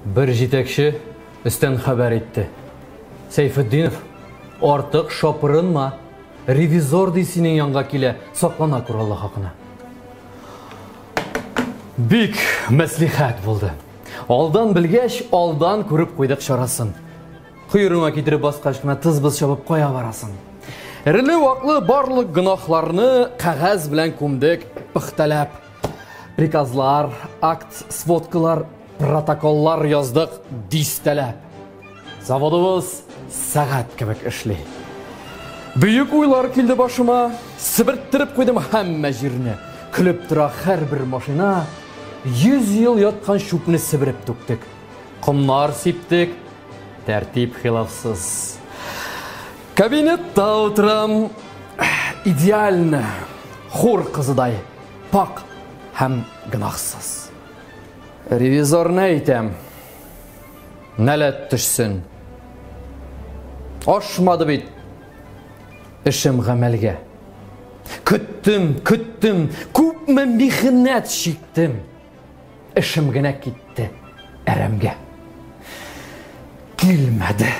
Бер җитәкче өстән хәбәр итте. Сәйфетдинов, артык шапырынма, ревизор ди синең янга килә, саклана күр Алла хакына. Бик мәслихәт булды. Алдан белгәч, алдан күреп куйдык чарасын. Койрыгыңа китереп баскач кына тыз-быз чабып кая барасың? Эреле-ваклы барлык гөнаһларны кәгазь белән күмдек, пөхтәләп. Приказлар, акт, сводкалар, протоколлар яздык дистәләп. Заводыбыз сәгать кебек эшли. Бөек уйлар килде башыма, себерттереп куйдым һәммә җирне. Көлеп тора һәрбер машина, 100 ел яткан чүпне себереп түктек. Комнар сиптек, тәртип хилафсыз. Кабинетта утырам, идеально, хур кызыдай, пак һәм гөнаһсыз. Ревизорны әйтәм, нәләт төшсен. Ашмады бит эшем гамәлгә. Көттем, көттем, күпме михнәт чиктем. Эшем генә китте әрәмгә. Килмәде.